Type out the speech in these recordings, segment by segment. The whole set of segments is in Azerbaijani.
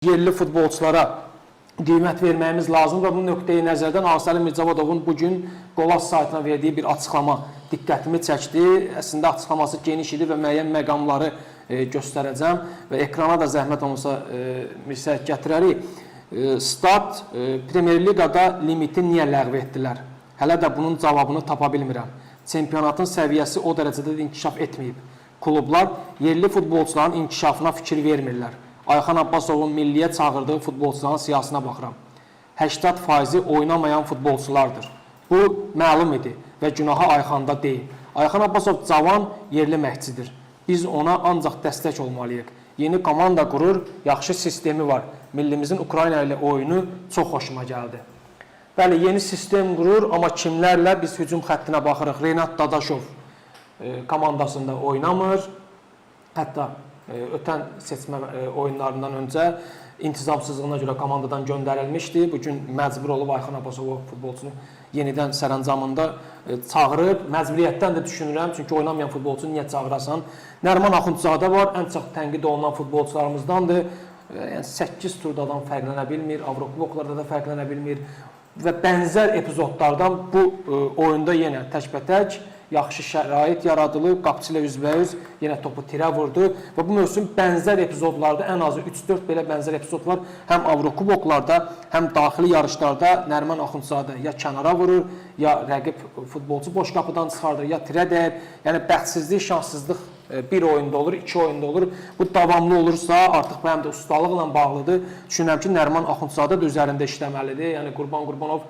Yerli futbolçulara qiymət verməyimiz lazımdır və bu nöqteyi nəzərdən Ağasəlim Mircavadovun bu gün Qolas saytına verdiyi bir açıqlama diqqətimi çəkdi. Əslində açıqlaması geniş idi və müəyyən məqamları göstərəcəm və ekrana da zəhmət olmasa Mirsəid gətirərik. Start Premyer Liqada limiti niyə ləğv etdilər? Hələ də bunun cavabını tapa bilmirəm. Çempionatın səviyyəsi o dərəcədə də inkişaf etməyib. Klublar yerli futbolçuların inkişafına fikir vermirlər. Ayxan Abbasovun milliyə çağırdığı futbolçuların siyahısına baxıram. 80%-i oynamayan futbolçulardır. Bu məlum idi və günahı Ayxanda deyil. Ayxan Abbasov cavan yerli məşqçidir. Biz ona ancaq dəstək olmalıyıq. Yeni komanda qurur, yaxşı sistemi var. Millimizin Ukrayna ilə oyunu çox xoşuma gəldi. Bəli, yeni sistem qurur, amma kimlərlə biz hücum xəttinə baxırıq. Renat Dadaşov komandasında oynamır. Hətta ötən seçmə oyunlarından öncə intizamsızlığına görə komandadan göndərilmişdi. Bu gün məcbur olub Ayxan Abbasov o futbolçunu yenidən sərəncamında çağırıb. Məcburiyyətdən də düşünürəm, çünki oynamayan futbolçunu niyə çağırasan? Nəriman Axundzadə var, ən çox tənqid olunan futbolçularımızdandır. Yəni 8 turda adam fərqlənə bilmir, Avrokuboklarda da fərqlənə bilmir və bənzər epizodlardan bu oyunda yenə təkbətək yaxşı şərait yaradılıb, qapıçı ilə üzbəüz yenə topu tirə vurdu və bu mövsüm bənzər epizodlarda ən azı 3-4 belə bənzər epizod var. Həm Avrokuboklarda, həm daxili yarışlarda Nəriman Axundzadə ya kənara vurur, ya rəqib futbolçu boş qapıdan çıxardır, ya tirə dəyir. Yəni bəxtsizlik, şanssızlıq bir oyunda olur, iki oyunda olur. Bu davamlı olursa, artıq bu həm də ustalıqla bağlıdır. Düşünürəm ki, Nəriman Axundzadə də üzərində işləməlidir. Yəni Qurban Qurbanov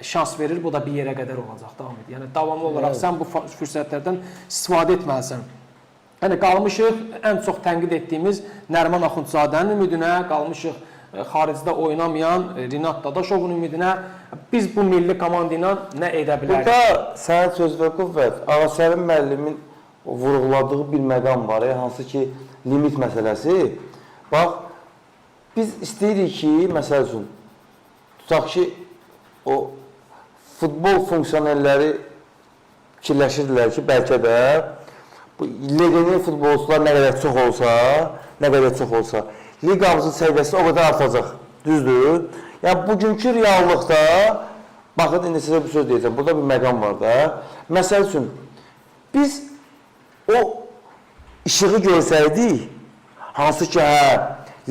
şans verir, bu da bir yerə qədər olacaq, davam edir. Yəni davamlı olaraq sən bu fürsətlərdən istifadə etməlisən. Yəni qalmışıq ən çox tənqid etdiyimiz Nəriman Axundzadənin ümidinə, qalmışıq xaricdə oynamayan Rinat Dadaşovun ümidinə. Biz bu milli komanda ilə nə edə bilərik? Burada sənə söz və qüvvət, Ağasəlim müəllimin vurğuladığı bir məqam var, hansı ki limit məsələsi. Bax, biz istəyirik ki, məsəl üçün, tutaq ki, o futbol funksionerləri fikirləşirdilər ki, bəlkə də bu legioner futbolçular nə qədər çox olsa, nə qədər çox olsa, liqamızın səviyyəsi o qədər artacaq. Düzdür? Yəni bugünkü reallıqda, baxın indi sizə bir söz deyəcəm, burada bir məqam var da. Məsəl üçün, biz o işığı görsəydik, hansı ki, hə,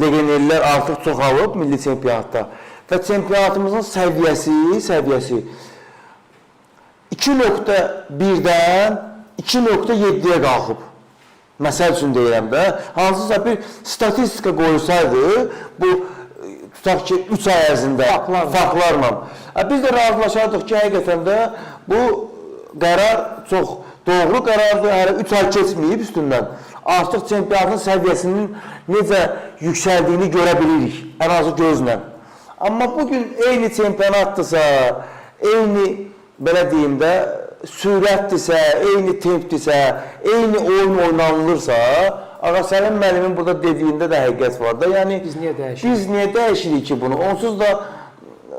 legionerlər artıq çoxalıb milli çempionatda və çempionatımızın səviyyəsi 2.1-dən 2.7-yə qalxıb. Məsəl üçün deyirəm də, hansısa bir statistika qoyulsaydı, bu tutaq ki, 3 ay ərzində faktlarla. Biz də razılaşardıq ki, həqiqətən də bu qərar çox doğru qərardır. Hələ 3 ay keçməyib üstündən. Artıq çempionatın səviyyəsinin necə yüksəldiyini görə bilirik, ən azı gözlə. Amma bugün eyni çempionatdırsa, eyni, belə deyim də, sürətdirsə, eyni tempdirsə, eyni oyun oynanılırsa, Ağasəlim müəllimin burada dediyində də həqiqət var da. Yəni, biz niyə dəyişirik? Biz niyə dəyişirik ki bunu? Onsuz da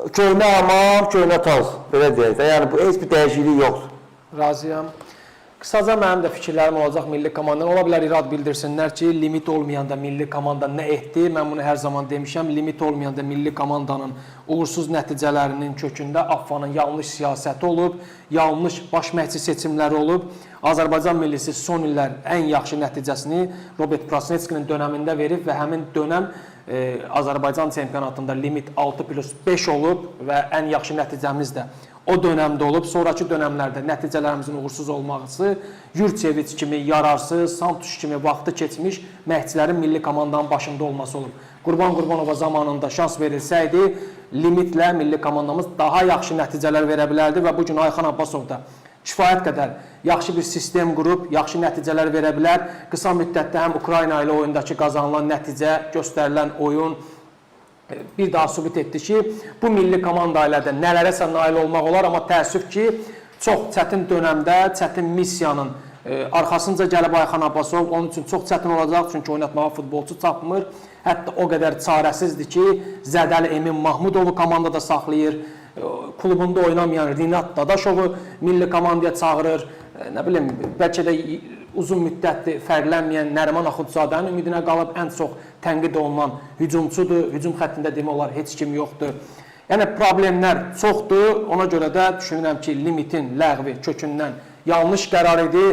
köhnə hamam, köhnə taz, belə deyək də. Yəni, bu heç bir dəyişiklik yoxdur. Razıyam. Qısaca mənim də fikirlərim olacaq milli komandadan. Ola bilər irad bildirsinlər ki, limit olmayanda milli komanda nə etdi? Mən bunu hər zaman demişəm. Limit olmayanda milli komandanın uğursuz nəticələrinin kökündə AFFA-nın yanlış siyasəti olub, yanlış baş məşqçi seçimləri olub. Azərbaycan millisi son illər ən yaxşı nəticəsini Robert Prasnetskinin dönəmində verib və həmin dönəm Azərbaycan çempionatında limit 6+5 olub və ən yaxşı nəticəmiz də o dönəmdə olub. Sonrakı dönəmlərdə nəticələrimizin uğursuz olması Yurçeviç kimi yararsız, Santuş kimi vaxtı keçmiş məşqçilərin milli komandanın başında olması olub. Qurban Qurbanova zamanında şans verilsəydi, limitlə milli komandamız daha yaxşı nəticələr verə bilərdi və bu gün Ayxan Abbasov da kifayət qədər yaxşı bir sistem qurub, yaxşı nəticələr verə bilər. Qısa müddətdə həm Ukrayna ilə oyundakı qazanılan nəticə, göstərilən oyun bir daha sübut etdi ki, bu milli komanda ilə də nələrəsə nail olmaq olar, amma təəssüf ki, çox çətin dönəmdə, çətin missiyanın arxasınca gəlib Ayxan Abbasov, onun üçün çox çətin olacaq, çünki oynatmağa futbolçu tapmır. Hətta o qədər çarəsizdir ki, zədəli Emin Mahmudovu komandada saxlayır, klubunda oynamayan Rinat Dadaşovu milli komandaya çağırır. Nə bilim, bəlkə də Uzun müddətdir fərqlənməyən Nəriman Axundzadənin ümidinə qalıb, ən çox tənqid olunan hücumçudur. Hücum xəttində demək olar heç kim yoxdur. Yəni problemlər çoxdur. Ona görə də düşünürəm ki, limitin ləğvi kökündən yanlış qərar idi.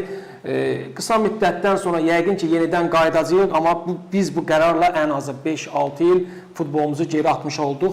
Qısa müddətdən sonra yəqin ki, yenidən qayıdacağıq, amma biz bu qərarla ən azı 5-6 il futbolumuzu geri atmış olduq.